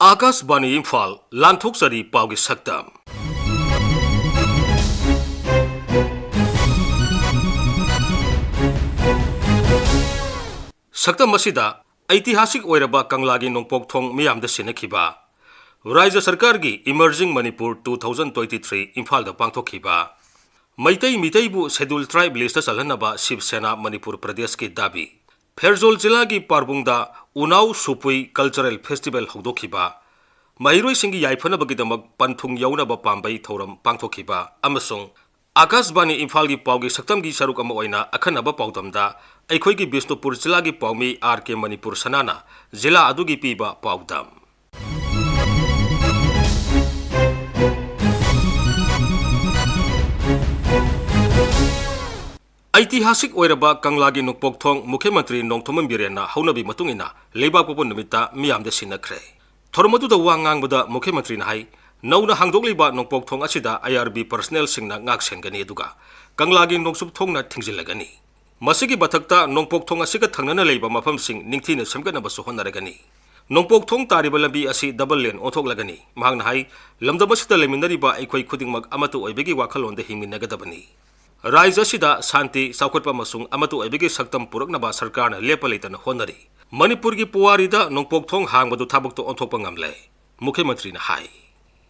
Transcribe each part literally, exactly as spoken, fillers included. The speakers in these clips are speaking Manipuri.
ꯑꯥꯀꯥꯁꯕꯥꯅꯤ ꯏꯝꯐꯥꯜ, ꯂꯥꯟꯊꯣꯛꯆꯔꯤ ꯄꯥꯎꯒꯤ ꯁꯛꯇꯝ꯫ ꯁꯛꯇꯝ ꯑꯁꯤꯗ ꯑꯩꯇꯤꯍꯥꯁꯤꯛ ꯑꯣꯏꯔꯕ ꯀꯪꯂꯥꯒꯤ ꯅꯣꯡꯄꯣꯛ ꯊꯣꯡ ꯃꯤꯌꯥꯝꯗ ꯁꯤꯟꯅꯈꯤꯕ, ꯔꯥꯖ꯭ꯌ ꯁꯔꯀꯥꯔꯒꯤ Emerging Manipur two thousand twenty three ꯏꯝꯐꯥꯜꯗ ꯄꯥꯡꯊꯣꯛꯈꯤꯕ, ꯃꯩꯇꯩ ꯃꯤꯇꯩꯕꯨ Scheduled Tribe list ꯆꯜꯍꯟꯅꯕ ꯁꯤꯕ ꯁꯦꯅꯥ ꯃꯅꯤꯄꯨꯔ ꯄ꯭ꯔꯗꯦꯁꯀꯤ ꯗꯥꯕꯤ, ꯐꯦꯔꯖꯣꯜ ꯖꯤꯂꯥꯒꯤ ꯄꯥꯔꯕꯨꯡꯗ ꯎꯅꯥꯎ ꯁꯨꯄꯨꯏ Cultural Festival ꯍꯧꯗꯣꯛꯈꯤꯕ, ꯃꯍꯩꯔꯣꯏꯁꯤꯡꯒꯤ ꯌꯥꯏꯐꯅꯕꯒꯤꯗꯃꯛ ꯄꯟꯊꯨꯡ ꯌꯧꯅꯕ ꯄꯥꯝꯕꯩ ꯊꯧꯔꯝ ꯄꯥꯡꯊꯣꯛꯈꯤꯕ ꯑꯃꯁꯨꯡ ꯑꯥꯀꯥꯁꯕꯥꯅꯤ ꯏꯝꯐꯥꯜꯒꯤ ꯄꯥꯎꯒꯤ ꯁꯛꯇꯝꯒꯤ ꯁꯔꯨꯛ ꯑꯃ ꯑꯣꯏꯅ ꯑꯈꯟꯅꯕ ꯄꯥꯎꯗꯝꯗ ꯑꯩꯈꯣꯏꯒꯤ ꯕꯤꯁꯅꯨꯄꯨꯔ ꯖꯤꯂꯥꯒꯤ ꯄꯥꯎꯃꯤ ꯑꯥꯔ ꯀꯦ ꯃꯅꯤꯄꯨꯔ ꯁꯅꯥꯅ ꯖꯤꯂꯥ ꯑꯗꯨꯒꯤ ꯄꯤꯕ ꯄꯥꯎꯗꯝ꯫ ꯑꯩꯇꯤꯍꯥꯁꯤꯛ ꯑꯣꯏꯔꯕ ꯀꯪꯂꯥꯒꯤ ꯅꯣꯡꯄꯣꯛ ꯊꯣꯡ ꯃꯨꯈ꯭ꯌ ꯃꯟꯇ꯭ꯔꯤ ꯅꯣꯡꯊꯣꯝꯕꯝ ꯕꯤꯔꯦꯟꯅ ꯍꯧꯅꯕꯤ ꯃꯇꯨꯡ ꯏꯟꯅ ꯂꯩꯕꯥꯛꯄꯣꯛꯄ ꯅꯨꯃꯤꯠꯇ ꯃꯤꯌꯥꯝꯗ ꯁꯤꯟꯅꯈ꯭ꯔꯦ꯫ ꯊꯧꯔꯝ ꯑꯗꯨꯗ ꯋꯥ ꯉꯥꯡꯕꯗ ꯃꯨꯈ꯭ꯌ ꯃꯟꯇ꯭ꯔꯤꯅ ꯍꯥꯏ, ꯅꯧꯅ ꯍꯥꯡꯗꯣꯛꯂꯤꯕ ꯅꯣꯡꯄꯣꯛ ꯊꯣꯡ ꯑꯁꯤꯗ ꯑꯥꯏ ꯑꯥꯔ ꯕꯤ personnelꯁꯤꯡꯅ ꯉꯥꯛ ꯁꯦꯟꯒꯅꯤ, ꯑꯗꯨꯒ ꯀꯪꯂꯥꯒꯤ ꯅꯣꯡꯆꯨꯞ ꯊꯣꯡꯅ ꯊꯤꯡꯖꯤꯜꯂꯒꯅꯤ꯫ ꯃꯁꯤꯒꯤ ꯃꯊꯛꯇ ꯅꯣꯡꯄꯣꯛ ꯊꯣꯡ ꯑꯁꯤꯒ ꯊꯪꯅꯅ ꯂꯩꯕ ꯃꯐꯝꯁꯤꯡ ꯅꯤꯡꯊꯤꯅ ꯁꯦꯝꯒꯠꯅꯕꯁꯨ ꯍꯣꯠꯅꯔꯒꯅꯤ꯫ ꯅꯣꯡꯄꯣꯛ ꯊꯣꯡ ꯇꯥꯔꯤꯕ ꯂꯝꯕꯤ ꯑꯁꯤ double lane ꯑꯣꯟꯊꯣꯛꯂꯒꯅꯤ꯫ ꯃꯍꯥꯛꯅ ꯍꯥꯏ, ꯂꯝꯗꯝ ꯑꯁꯤꯗ ꯂꯩꯃꯤꯟꯅꯔꯤꯕ ꯑꯩꯈꯣꯏ ꯈꯨꯗꯤꯡꯃꯛ ꯑꯃꯠꯇ ꯑꯣꯏꯕꯒꯤ ꯋꯥꯈꯜꯂꯣꯟꯗ ꯍꯤꯡꯃꯤꯟꯅꯒꯗꯕꯅꯤ꯫ ꯔꯥꯖ꯭ꯌ ꯑꯁꯤꯗ ꯁꯥꯟꯇꯤ, ꯆꯥꯎꯈꯠꯄ ꯑꯃꯁꯨꯡ ꯑꯃꯠꯇ ꯑꯣꯏꯕꯒꯤ ꯁꯛꯇꯝ ꯄꯨꯔꯛꯅꯕ ꯁꯔꯀꯥꯔꯅ ꯂꯦꯞꯄ ꯂꯩꯇꯅ ꯍꯣꯠꯅꯔꯤ꯫ ꯃꯅꯤꯄꯨꯔꯒꯤ ꯄꯨꯋꯥꯔꯤꯗ ꯅꯣꯡꯄꯣꯛ ꯊꯣꯡ ꯍꯥꯡꯕꯗꯨ ꯊꯕꯛꯇ ꯑꯣꯟꯊꯣꯛꯄ ꯉꯝꯂꯦ, ꯃꯨꯈ꯭ꯌ ꯃꯟꯇ꯭ꯔꯤꯅ ꯍꯥꯏ꯫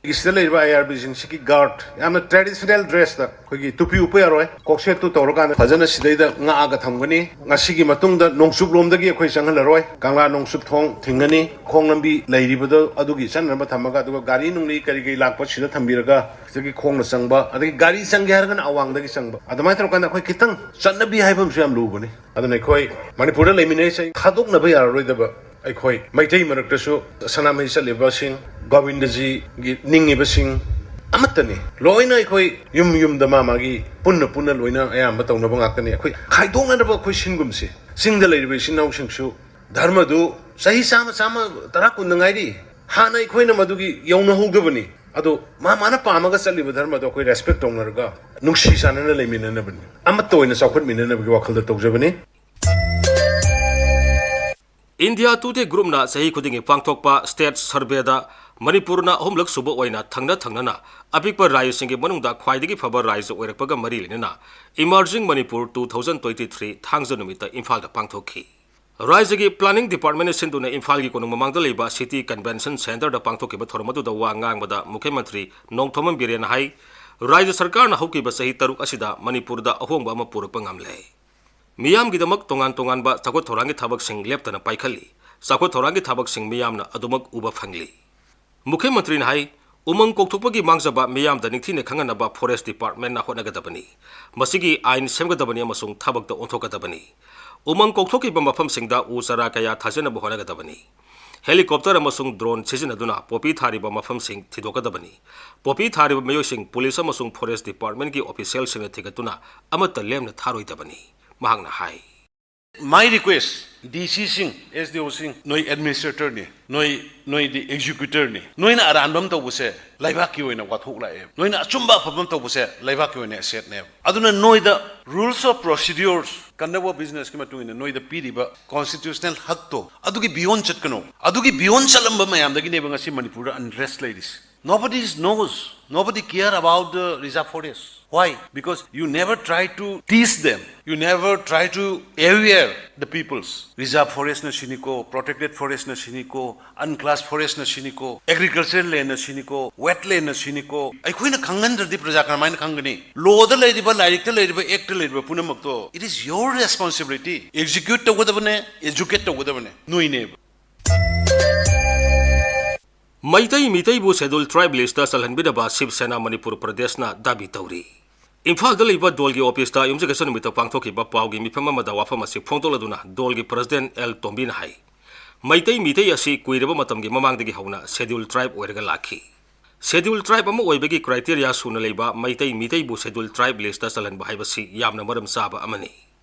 ꯁꯤꯗ ꯂꯩꯔꯤꯕ ꯑꯥꯏ ꯑꯥꯔ ꯕꯤꯁꯤꯡꯁꯤꯒꯤ guard ꯌꯥꯝꯅ traditional dressꯇ ꯑꯩꯈꯣꯏꯒꯤ ꯇꯨꯄꯤ ꯎꯞꯄ ꯌꯥꯔꯣꯏ, ꯀꯣꯛꯁꯦꯠꯇꯨ ꯇꯧꯔꯀꯥꯟꯗ ꯐꯖꯅ ꯁꯤꯗꯩꯗ ꯉꯥꯛꯑꯒ ꯊꯝꯒꯅꯤ꯫ ꯉꯁꯤꯒꯤ ꯃꯇꯨꯡꯗ ꯅꯣꯡꯆꯨꯞꯂꯣꯝꯗꯒꯤ ꯑꯩꯈꯣꯏ ꯆꯪꯍꯜꯂꯔꯣꯏ꯫ ꯀꯪꯂꯥ ꯅꯣꯡꯆꯨꯞ ꯊꯣꯡ ꯊꯤꯡꯒꯅꯤ꯫ ꯈꯣꯡ ꯂꯝꯕꯤ ꯂꯩꯔꯤꯕꯗꯣ ꯑꯗꯨꯒꯤ ꯆꯠꯅꯅꯕ ꯊꯝꯃꯒ, ꯑꯗꯨꯒ ꯒꯥꯔꯤ ꯅꯨꯡꯂꯤ ꯀꯔꯤ ꯀꯔꯤ ꯂꯥꯛꯄ ꯁꯤꯗ ꯊꯝꯕꯤꯔꯒ, ꯁꯤꯗꯒꯤ ꯈꯣꯡꯅ ꯆꯪꯕ, ꯑꯗꯒꯤ ꯒꯥꯔꯤ ꯆꯪꯒꯦ ꯍꯥꯏꯔꯒꯅ ꯑꯋꯥꯡꯗꯒꯤ ꯆꯪꯕ꯫ ꯑꯗꯨꯃꯥꯏꯅ ꯇꯧꯔꯀꯥꯟꯗ ꯑꯩꯈꯣꯏ ꯈꯤꯇꯪ ꯆꯠꯅꯕꯤ ꯍꯥꯏꯕ ꯑꯃꯁꯨ ꯌꯥꯝ ꯂꯨꯕꯅꯤ꯫ ꯑꯗꯨꯅ ꯑꯩꯈꯣꯏ ꯃꯅꯤꯄꯨꯔꯗ ꯂꯩꯃꯤꯟꯅꯔꯤꯁꯦ ꯈꯥꯗꯣꯛꯅꯕ ꯌꯥꯔꯔꯣꯏꯗꯕ, ꯑꯩꯈꯣꯏ ꯃꯩꯇꯩ ꯃꯔꯛꯇꯁꯨ ꯁꯅꯥꯃꯍꯤ ꯆꯠꯂꯤꯕꯁꯤꯡ, ꯒꯣꯕꯤꯟꯗꯖꯤꯒꯤ ꯅꯤꯡꯉꯤꯕꯁꯤꯡ ꯑꯃꯠꯇꯅꯤ꯫ ꯂꯣꯏꯅ ꯑꯩꯈꯣꯏ ꯌꯨꯝ ꯌꯨꯝꯗ ꯃꯥ ꯃꯥꯒꯤ ꯄꯨꯟꯅ ꯄꯨꯟꯅ ꯂꯣꯏꯅ ꯑꯌꯥꯝꯕ ꯇꯧꯅꯕ ꯉꯥꯛꯇꯅꯤ꯫ ꯑꯩꯈꯣꯏ ꯈꯥꯏꯗꯣꯛꯅꯗꯕ ꯑꯩꯈꯣꯏ ꯁꯤꯟꯒꯨꯝꯁꯤ꯫ ꯆꯤꯡꯗ ꯂꯩꯔꯤꯕ ꯏꯆꯤꯟ ꯏꯅꯥꯎꯁꯤꯡꯁꯨ ꯙꯔꯃꯗꯨ ꯆꯍꯤ ꯆꯥꯝꯃ, ꯆꯥꯝꯃ ꯇꯔꯥ, ꯀꯨꯟꯗ ꯉꯥꯏꯔꯤ꯫ ꯍꯥꯟꯅ ꯑꯩꯈꯣꯏꯅ ꯃꯗꯨꯒꯤ ꯌꯧꯅꯍꯧꯗꯕꯅꯤ꯫ ꯑꯗꯣ ꯃꯥ ꯃꯥꯅ ꯄꯥꯝꯃꯒ ꯆꯠꯂꯤꯕ ꯙꯔꯃꯗꯣ ꯑꯩꯈꯣꯏ respect ꯇꯧꯅꯔꯒ ꯅꯨꯡꯁꯤ ꯆꯥꯟꯅꯅ ꯂꯩꯃꯤꯟꯅꯅꯕꯅꯤ꯫ ꯑꯃꯠꯇ ꯑꯣꯏꯅ ꯆꯥꯎꯈꯠꯃꯤꯟꯅꯅꯕꯒꯤ ꯋꯥꯈꯜꯗ ꯇꯧꯖꯕꯅꯤ꯫ India Today Groupꯅ ꯆꯍꯤ ꯈꯨꯗꯤꯡꯒꯤ ꯄꯥꯡꯊꯣꯛꯄ State Surveyꯗ ꯃꯅꯤꯄꯨꯔꯅ ꯑꯍꯨꯝꯂꯛ ꯁꯨꯕ ꯑꯣꯏꯅ ꯊꯪꯅ ꯊꯪꯅꯅ ꯑꯄꯤꯛꯄ ꯔꯥꯖ꯭ꯌꯁꯤꯡꯒꯤ ꯃꯅꯨꯡꯗ ꯈ꯭ꯋꯥꯏꯗꯒꯤ ꯐꯕ ꯔꯥꯖ꯭ꯌ ꯑꯣꯏꯔꯛꯄꯒ ꯃꯔꯤ ꯂꯩꯅꯅ Emerging Manipur two thousand twenty-three ꯊꯥꯡꯖ ꯅꯨꯃꯤꯠꯇ ꯏꯝꯐꯥꯜꯗ ꯄꯥꯡꯊꯣꯛꯈꯤ꯫ ꯔꯥꯖ꯭ꯌꯒꯤ Planning Departmentꯅ ꯁꯤꯟꯗꯨꯅ ꯏꯝꯐꯥꯜꯒꯤ ꯀꯣꯅꯨꯡ ꯃꯃꯥꯡꯗ ꯂꯩꯕ City Convention Centreꯗ ꯄꯥꯡꯊꯣꯛꯈꯤꯕ ꯊꯧꯔꯝ ꯑꯗꯨꯗ ꯋꯥ ꯉꯥꯡꯕꯗ ꯃꯨꯈ꯭ꯌ ꯃꯟꯇ꯭ꯔꯤ ꯅꯣꯡꯊꯣꯝꯕꯝ ꯕꯤꯔꯦꯟꯅ ꯍꯥꯏ, ꯔꯥꯖ꯭ꯌ ꯁꯔꯀꯥꯔꯅ ꯍꯧꯈꯤꯕ ꯆꯍꯤ ꯇꯔꯨꯛ ꯑꯁꯤꯗ ꯃꯅꯤꯄꯨꯔꯗ ꯑꯍꯣꯡꯕ ꯑꯃ ꯄꯨꯔꯛꯄ ꯉꯝꯂꯦ꯫ ꯃꯤꯌꯥꯝꯒꯤꯗꯃꯛ ꯇꯣꯉꯥꯟ ꯇꯣꯉꯥꯟꯕ ꯆꯥꯎꯈꯠ ꯊꯧꯔꯥꯡꯒꯤ ꯊꯕꯛꯁꯤꯡ ꯂꯦꯞꯇꯅ ꯄꯥꯏꯈꯠꯂꯤ꯫ ꯆꯥꯎꯈꯠ ꯊꯧꯔꯥꯡꯒꯤ ꯊꯕꯛꯁꯤꯡ ꯃꯤꯌꯥꯝꯅ ꯑꯗꯨꯃꯛ ꯎꯕ ꯐꯪꯂꯤ꯫ ꯃꯨꯈ꯭ꯌ ꯃꯟꯇ꯭ꯔꯤꯅ ꯍꯥꯏ, ꯎꯃꯪ ꯀꯣꯛꯊꯣꯛꯄꯒꯤ ꯃꯥꯡꯖꯕ ꯃꯤꯌꯥꯝꯗ ꯅꯤꯡꯊꯤꯅ ꯈꯪꯍꯟꯅꯕ Forest Departmentꯅ ꯍꯣꯠꯅꯒꯗꯕꯅꯤ꯫ ꯃꯁꯤꯒꯤ ꯑꯥꯏꯟ ꯁꯦꯝꯒꯗꯕꯅꯤ ꯑꯃꯁꯨꯡ ꯊꯕꯛꯇ ꯑꯣꯟꯊꯣꯛꯀꯗꯕꯅꯤ꯫ ꯎꯃꯪ ꯀꯣꯛꯊꯣꯛꯈꯤꯕ ꯃꯐꯝꯁꯤꯡꯗ ꯎ ꯆꯥꯔꯥ ꯀꯌꯥ ꯊꯥꯖꯤꯟꯅꯕ ꯍꯣꯠꯅꯒꯗꯕꯅꯤ꯫ Helicopter ꯑꯃꯁꯨꯡ drone ꯁꯤꯖꯤꯟꯅꯗꯨꯅ ꯄꯣꯄꯤ ꯊꯥꯔꯤꯕ ꯃꯐꯝꯁꯤꯡ ꯊꯤꯗꯣꯛꯀꯗꯕꯅꯤ꯫ ꯄꯣꯄꯤ ꯊꯥꯔꯤꯕ ꯃꯤꯑꯣꯏꯁꯤꯡ ꯄꯨꯂꯤꯁ ꯑꯃꯁꯨꯡ Forest Departmentꯀꯤ officialꯁꯤꯡꯅ ꯊꯤꯒꯠꯇꯨꯅ ꯑꯃꯠꯇ ꯂꯦꯝꯅ ꯊꯥꯔꯣꯏꯗꯕꯅꯤ꯫ ꯃꯍꯥꯛꯅ ꯍꯥꯏ꯫ My request, DCꯁꯤꯡ, SDOꯁꯤꯡ, ꯅꯣꯏ administratorꯅꯤ, ꯅꯣꯏ, ꯅꯣꯏꯗꯤ executorꯅꯤ꯫ ꯅꯣꯏꯅ ꯑꯔꯥꯟꯕ ꯑꯃ ꯇꯧꯕꯁꯦ ꯂꯩꯕꯥꯛꯀꯤ ꯑꯣꯏꯅ ꯋꯥꯊꯣꯛ ꯂꯥꯛꯑꯦꯕ꯫ ꯅꯣꯏꯅ ꯑꯆꯨꯝꯕ ꯑꯐꯕ ꯑꯃ ꯇꯧꯕꯁꯦ ꯂꯩꯕꯥꯛꯀꯤ ꯑꯣꯏꯅ assetꯅꯦꯕ꯫ ꯑꯗꯨꯅ ꯅꯣꯏꯗ rules of procedures, conduct of businessꯀꯤ ꯃꯇꯨꯡ ꯏꯟꯅ ꯅꯣꯏꯗ ꯄꯤꯔꯤꯕ constitutional ꯍꯛꯇꯣ ꯑꯗꯨꯒꯤ beyond ꯆꯠꯀꯅꯣ꯫ ꯑꯗꯨꯒꯤ beyond ꯆꯠꯂꯝꯕ ꯃꯌꯥꯝꯗꯒꯤꯅꯦꯕ ꯉꯁꯤ ꯃꯅꯤꯄꯨꯔꯗ unrest ꯂꯩꯔꯤꯁꯦ꯫ Nobody knows, nobody care about the reserve forest. Why? Because you never try to teach them. You never try to aware the peoples. Reserve forestꯅ ꯁꯤꯅꯤꯀꯣ, protected forestꯅ ꯁꯤꯅꯤꯀꯣ, unclassed forestꯅ ꯁꯤꯅꯤꯀꯣ, agricultural landꯅ ꯁꯤꯅꯤꯀꯣ, wetlandꯅ ꯁꯤꯅꯤꯀꯣ꯫ ꯑꯩꯈꯣꯏꯅ ꯈꯪꯍꯟꯗ꯭ꯔꯗꯤ ꯄ꯭ꯔꯖꯥ ꯀꯔꯝꯍꯥꯏꯅ ꯈꯪꯒꯅꯤ? Lawꯗ ꯂꯩꯔꯤꯕ, ꯂꯥꯏꯔꯤꯛꯇ ꯂꯩꯔꯤꯕ, actꯇ ꯂꯩꯔꯤꯕ ꯄꯨꯝꯅꯃꯛꯇꯣ, it is your responsibility. Execute ꯇꯧꯒꯗꯕꯅꯦ, educate ꯇꯧꯒꯗꯕꯅꯦ, ꯅꯣꯏꯅꯦꯕ꯫ ꯃꯩꯇꯩ ꯃꯤꯇꯩꯕꯨ Scheduled Tribe listꯇ ꯆꯜꯍꯟꯕꯤꯅꯕ ꯁꯤꯕ ꯁꯦꯅꯥ ꯃꯅꯤꯄꯨꯔ ꯄ꯭ꯔꯗꯦꯁꯅ ꯗꯥꯕꯤ ꯇꯧꯔꯤ꯫ ꯏꯝꯐꯥꯜꯗ ꯂꯩꯕ ꯗꯣꯜꯒꯤ ꯑꯣꯐꯤꯁꯇ ꯌꯨꯝꯁꯀꯩꯁ ꯅꯨꯃꯤꯠꯇ ꯄꯥꯡꯊꯣꯛꯈꯤꯕ ꯄꯥꯎꯒꯤ ꯃꯤꯐꯝ ꯑꯃꯗ ꯋꯥꯐꯝ ꯑꯁꯤ ꯐꯣꯡꯗꯣꯛꯂꯗꯨꯅ ꯗꯣꯜꯒꯤ ꯄ꯭ꯔꯁꯤꯗꯦꯟꯠ ꯑꯦꯜ ꯇꯣꯝꯕꯤꯅ ꯍꯥꯏ, ꯃꯩꯇꯩ ꯃꯤꯇꯩ ꯑꯁꯤ ꯀꯨꯏꯔꯕ ꯃꯇꯝꯒꯤ ꯃꯃꯥꯡꯗꯒꯤ ꯍꯧꯅ Scheduled Tribe ꯑꯣꯏꯔꯒ ꯂꯥꯛꯈꯤ꯫ Scheduled Tribe ꯑꯃ ꯑꯣꯏꯕꯒꯤ criteria ꯁꯨꯅ ꯂꯩꯕ ꯃꯩꯇꯩ ꯃꯤꯇꯩꯕꯨ Scheduled Tribe listꯇ ꯆꯜꯍꯟꯕ ꯍꯥꯏꯕꯁꯤ ꯌꯥꯝꯅ ꯃꯔꯝ ꯆꯥꯕ ꯑꯃꯅꯤ꯫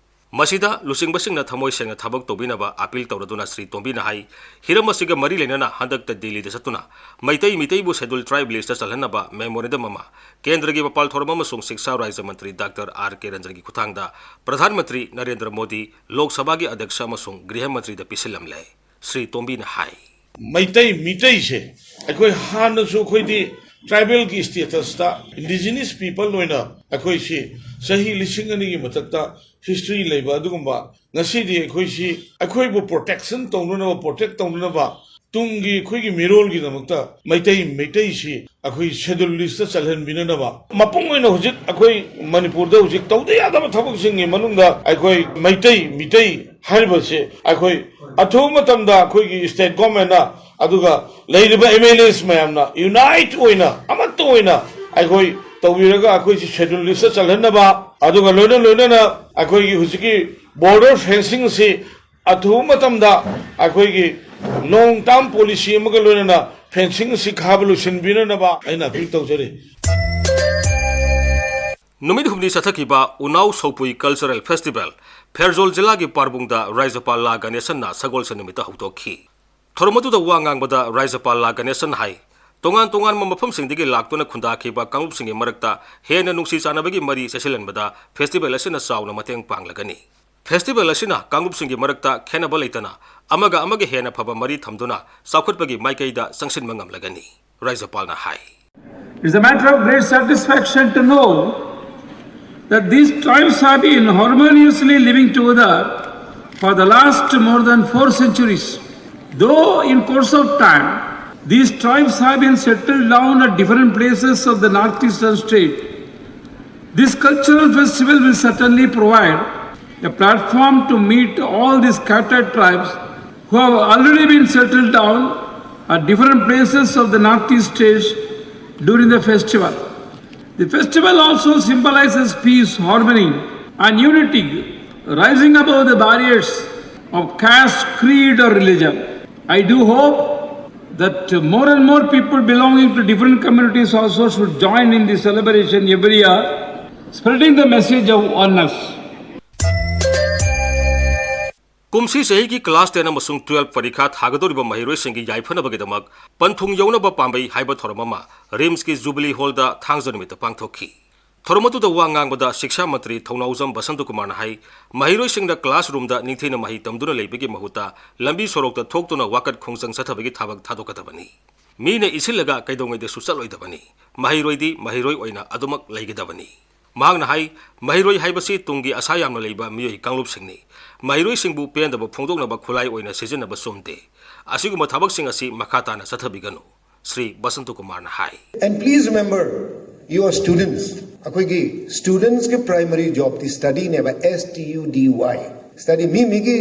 ꯃꯁꯤꯗ ꯂꯨꯆꯤꯡꯕꯁꯤꯡꯅ ꯊꯃꯣꯏ ꯁꯦꯡꯅ ꯊꯕꯛ ꯇꯧꯕꯤꯅꯕ ꯑꯥꯄꯤꯜ ꯇꯧꯔꯗꯨꯅ ꯁ꯭ꯔꯤ ꯇꯣꯝꯕꯤꯅ ꯍꯥꯏ, ꯍꯤꯔꯝ ꯑꯁꯤꯒ ꯃꯔꯤ ꯂꯩꯅꯅ ꯍꯟꯗꯛꯇ ꯗꯤꯜꯂꯤꯗ ꯆꯠꯇꯨꯅ ꯃꯩꯇꯩ ꯃꯤꯇꯩꯕꯨ ꯁꯦꯗꯨꯜ ꯇ꯭ꯔꯥꯏꯕ ꯂꯤꯁꯇ ꯆꯜꯍꯟꯅꯕ ꯃꯦꯃꯣꯔꯦꯟꯗꯝ ꯑꯃ ꯀꯦꯟꯗ꯭ꯔꯒꯤ ꯃꯄꯥꯜ ꯊꯧꯔꯝ ꯑꯃꯁꯨꯡ ꯁꯤꯛꯁꯥ ꯔꯥꯖ꯭ꯌ ꯃꯟꯇ꯭ꯔꯤ ꯗꯥꯛꯇꯔ ꯑꯥꯔ ꯀꯦ ꯔꯟꯖꯟꯒꯤ ꯈꯨꯠꯊꯥꯡꯗ ꯄ꯭ꯔꯙꯥꯟ ꯃꯟꯇ꯭ꯔꯤ ꯅꯔꯦꯟꯗ꯭ꯔ ꯃꯣꯗꯤ, ꯂꯣꯛ ꯁꯚꯥꯒꯤ ꯑꯗ꯭ꯌꯛꯁ ꯑꯃꯁꯨꯡ ꯒ꯭ꯔꯤꯍ ꯃꯟꯇ꯭ꯔꯤꯗ ꯄꯤꯁꯤꯜꯂꯝꯂꯦ꯫ ꯁ꯭ꯔꯤ ꯇꯣꯝꯕꯤꯅ ꯍꯥꯏ꯫ ꯃꯩꯇꯩ ꯃꯤꯇꯩꯁꯦ ꯑꯩꯈꯣꯏ ꯍꯥꯟꯅꯁꯨ ꯑꯩꯈꯣꯏꯗꯤ ꯇ꯭ꯔꯥꯏꯕꯦꯜꯒꯤ ꯁ꯭ꯇꯦꯇꯁꯇ ꯏꯟꯗꯤꯖꯤꯅꯁ ꯄꯤꯄꯜ ꯑꯣꯏꯅ ꯑꯩꯈꯣꯏꯁꯤ ꯆꯍꯤ ꯂꯤꯁꯤꯡ ꯑꯅꯤꯒꯤ ꯃꯊꯛꯇ ꯍꯤꯁꯇ꯭ꯔꯤ ꯂꯩꯕ ꯑꯗꯨꯒꯨꯝꯕ, ꯉꯁꯤꯗꯤ ꯑꯩꯈꯣꯏꯁꯤ ꯑꯩꯈꯣꯏꯕꯨ ꯄ꯭ꯔꯣꯇꯦꯛꯁꯟ ꯇꯧꯅꯅꯕ, ꯄ꯭ꯔꯣꯇꯦꯛ ꯇꯧꯅꯅꯕ ꯇꯨꯡꯒꯤ ꯑꯩꯈꯣꯏꯒꯤ ꯃꯤꯔꯣꯜꯒꯤꯗꯃꯛꯇ ꯃꯩꯇꯩ ꯃꯩꯇꯩꯁꯤ ꯑꯩꯈꯣꯏ ꯁꯦꯗꯨꯜ ꯂꯤꯁꯇ ꯆꯜꯍꯟꯕꯤꯅꯅꯕ ꯃꯄꯨꯡ ꯑꯣꯏꯅ ꯍꯧꯖꯤꯛ ꯑꯩꯈꯣꯏ ꯃꯅꯤꯄꯨꯔꯗ ꯍꯧꯖꯤꯛ ꯇꯧꯗ ꯌꯥꯗꯕ ꯊꯕꯛꯁꯤꯡꯒꯤ ꯃꯅꯨꯡꯗ ꯑꯩꯈꯣꯏ ꯃꯩꯇꯩ ꯃꯤꯇꯩ ꯍꯥꯏꯔꯤꯕꯁꯦ ꯑꯩꯈꯣꯏ ꯑꯊꯨꯕ ꯃꯇꯝꯗ ꯑꯩꯈꯣꯏꯒꯤ ꯁ꯭ꯇꯦꯠ ꯒꯣꯔꯃꯦꯟꯅ ꯑꯗꯨꯒ ꯂꯩꯔꯤꯕ ꯑꯦꯝ ꯑꯦꯜ ꯑꯦꯁ ꯃꯌꯥꯝꯅ ꯌꯨꯅꯥꯏꯠ ꯑꯣꯏꯅ ꯑꯃꯠꯇ ꯑꯣꯏꯅ ꯑꯩꯈꯣꯏ ꯇꯧꯕꯤꯔꯒ ꯑꯩꯈꯣꯏꯁꯤ ꯁꯦꯗꯨꯜ ꯂꯤꯁꯇ ꯆꯜꯍꯟꯅꯕ, ꯑꯗꯨꯒ ꯂꯣꯏꯅ ꯂꯣꯏꯅꯅ ꯑꯩꯈꯣꯏꯒꯤ ꯍꯧꯖꯤꯛꯀꯤ ꯕꯣꯔꯗꯔ ꯐꯦꯟꯁꯤꯡ ꯑꯁꯤ ꯑꯊꯨꯕ ꯃꯇꯝꯗ ꯑꯩꯈꯣꯏꯒꯤ ꯂꯣꯡ ꯇꯥꯔꯝ ꯄꯣꯂꯤꯁꯤ ꯑꯃꯒ ꯂꯣꯏꯅꯅ ꯐꯦꯟꯁꯤꯡ ꯑꯁꯤ ꯈꯥꯕ ꯂꯣꯏꯁꯤꯟꯕꯤꯅꯅꯕ ꯑꯩꯅ ꯑꯄꯤꯜ ꯇꯧꯖꯔꯤ꯫ ꯅꯨꯃꯤꯠ ꯍꯨꯝꯅꯤ ꯆꯠꯊꯈꯤꯕ ꯎꯅꯥꯎ ꯁꯧꯄꯨꯏ ꯀꯜꯆꯔꯦꯜ ꯐꯦꯁꯇꯤꯚꯦꯜ ꯐꯦꯔꯖꯣꯜ ꯖꯤꯂꯥꯒꯤ ꯄꯥꯔꯕꯨꯡꯗ ꯔꯥꯖ꯭ꯌꯄꯥꯜ ꯂꯥ ꯒꯅꯦꯁꯟꯅ ꯁꯒꯣꯜꯁꯦꯟ ꯅꯨꯃꯤꯠꯇ ꯍꯧꯗꯣꯛꯈꯤ꯫ ꯊꯧꯔꯝ ꯑꯗꯨꯗ ꯋꯥ ꯉꯥꯡꯕꯗ ꯔꯥꯖ꯭ꯌꯄꯥꯜ ꯂꯥ ꯒꯅꯦꯁꯟ ꯍꯥꯏ, ꯇꯣꯉꯥꯟ ꯇꯣꯉꯥꯟꯕ ꯃꯐꯝꯁꯤꯡꯗꯒꯤ ꯂꯥꯛꯇꯨꯅ ꯈꯨꯟꯗꯥꯈꯤꯕ ꯀꯥꯡꯂꯨꯞꯁꯤꯡꯒꯤ ꯃꯔꯛꯇ ꯍꯦꯟꯅ ꯅꯨꯡꯁꯤ ꯆꯥꯟꯅꯕꯒꯤ ꯃꯔꯤ ꯆꯦꯠꯁꯤꯜꯍꯟꯕꯗ ꯐꯦꯁꯇꯤꯚꯦꯜ ꯑꯁꯤꯅ ꯆꯥꯎꯅ ꯃꯇꯦꯡ ꯄꯥꯡꯂꯒꯅꯤ꯫ ꯐꯦꯁꯇꯤꯚꯦꯜ ꯑꯁꯤꯅ ꯀꯥꯡꯂꯨꯞꯁꯤꯡꯒꯤ ꯃꯔꯛꯇ ꯈꯦꯟꯅꯕ ꯂꯩꯇꯅ ꯑꯃꯒ ꯑꯃꯒ ꯍꯦꯟꯅ ꯐꯕ ꯃꯔꯤ ꯊꯝꯗꯨꯅ ꯆꯥꯎꯈꯠꯄꯒꯤ ꯃꯥꯏꯀꯩꯗ ꯆꯪꯁꯤꯟꯕ ꯉꯝꯂꯒꯅꯤ꯫ ꯔꯥꯖ꯭ꯌꯄꯥꯜꯅ ꯍꯥꯏ꯫ It's a matter of great satisfaction to know that these tribes have been harmoniously living together for the last more than four centuries. Though in course of time, these tribes have been settled down at different places of the northeastern state, this cultural festival will certainly provide a platform to meet all these scattered tribes who have already been settled down at different places of the northeast states during the festival. The festival also symbolizes peace, harmony, and unity, rising above the barriers of caste, creed, or religion. I do hope that more and more people belonging to different communities also should join in this celebration every year, spreading the message of oneness. ꯀꯨꯝꯁꯤ ꯆꯍꯤꯒꯤ class ten ꯑꯃꯁꯨꯡ twelve ꯄꯔꯤꯈꯥ ꯊꯥꯒꯗꯧꯔꯤꯕ ꯃꯍꯩꯔꯣꯏꯁꯤꯡꯒꯤ ꯌꯥꯏꯐꯅꯕꯒꯤꯗꯃꯛ ꯄꯟꯊꯨꯡ ꯌꯧꯅꯕ ꯄꯥꯝꯕꯩ ꯍꯥꯏꯕ ꯊꯧꯔꯝ ꯑꯃ ꯔꯤꯝꯁꯀꯤ ꯖꯨꯕꯤꯂꯤ ꯍꯣꯜꯗ ꯊꯥꯡꯖ ꯅꯨꯃꯤꯠꯇ ꯄꯥꯡꯊꯣꯛꯈꯤ꯫ ꯊꯧꯔꯝ ꯑꯗꯨꯗ ꯋꯥ ꯉꯥꯡꯕꯗ ꯁꯤꯛꯁꯥ ꯃꯟꯇ꯭ꯔꯤ ꯊꯧꯅꯥꯎꯖꯝ ꯕꯁꯟꯇꯀꯨꯃꯥꯔꯅ ꯍꯥꯏ, ꯃꯍꯩꯔꯣꯏꯁꯤꯡꯅ classroomꯗ ꯅꯤꯡꯊꯤꯅ ꯃꯍꯩ ꯇꯝꯗꯨꯅ ꯂꯩꯕꯒꯤ ꯃꯍꯨꯠꯇ ꯂꯝꯕꯤ ꯁꯣꯔꯣꯛꯇ ꯊꯣꯛꯇꯨꯅ ꯋꯥꯀꯠ ꯈꯣꯡꯖꯪ ꯆꯠꯊꯕꯒꯤ ꯊꯕꯛ ꯊꯥꯗꯣꯛꯀꯗꯕꯅꯤ꯫ ꯃꯤꯅ ꯏꯁꯤꯜꯂꯒ ꯀꯩꯗꯧꯉꯩꯗꯁꯨ ꯆꯠꯂꯣꯏꯗꯕꯅꯤ꯫ ꯃꯍꯩꯔꯣꯏꯗꯤ ꯃꯍꯩꯔꯣꯏ ꯑꯣꯏꯅ ꯑꯗꯨꯃꯛ ꯂꯩꯒꯗꯕꯅꯤ꯫ ꯃꯍꯥꯛꯅ ꯍꯥꯏ, ꯃꯍꯩꯔꯣꯏ ꯍꯥꯏꯕꯁꯤ ꯇꯨꯡꯒꯤ ꯑꯁꯥ ꯌꯥꯝꯅ ꯂꯩꯕ ꯃꯤꯑꯣꯏ ꯀꯥꯡꯂꯨꯞꯁꯤꯡꯅꯤ꯫ ꯃꯍꯩꯔꯣꯏꯁꯤꯡꯕꯨ ꯄꯦꯟꯗꯕ ꯐꯣꯡꯗꯣꯛꯅꯕ ꯈꯨꯠꯂꯥꯏ ꯑꯣꯏꯅ ꯁꯤꯖꯤꯟꯅꯕ ꯆꯨꯝꯗꯦ꯫ ꯑꯁꯤꯒꯨꯝꯕ ꯊꯕꯛꯁꯤꯡ ꯑꯁꯤ ꯃꯈꯥ ꯇꯥꯅ ꯆꯠꯊꯕꯤꯒꯅꯨ꯫ ꯁ꯭ꯔꯤ ꯕꯁꯟꯇ ꯀꯨꯃꯥꯔꯅ ꯍꯥꯏ꯫ And please remember, you are students. ꯑꯩꯈꯣꯏꯒꯤ students ꯀꯤ primary job ꯇꯤ study ꯅꯦꯕ, S T U D Y꯫ Study, ꯃꯤ ꯃꯤꯒꯤ,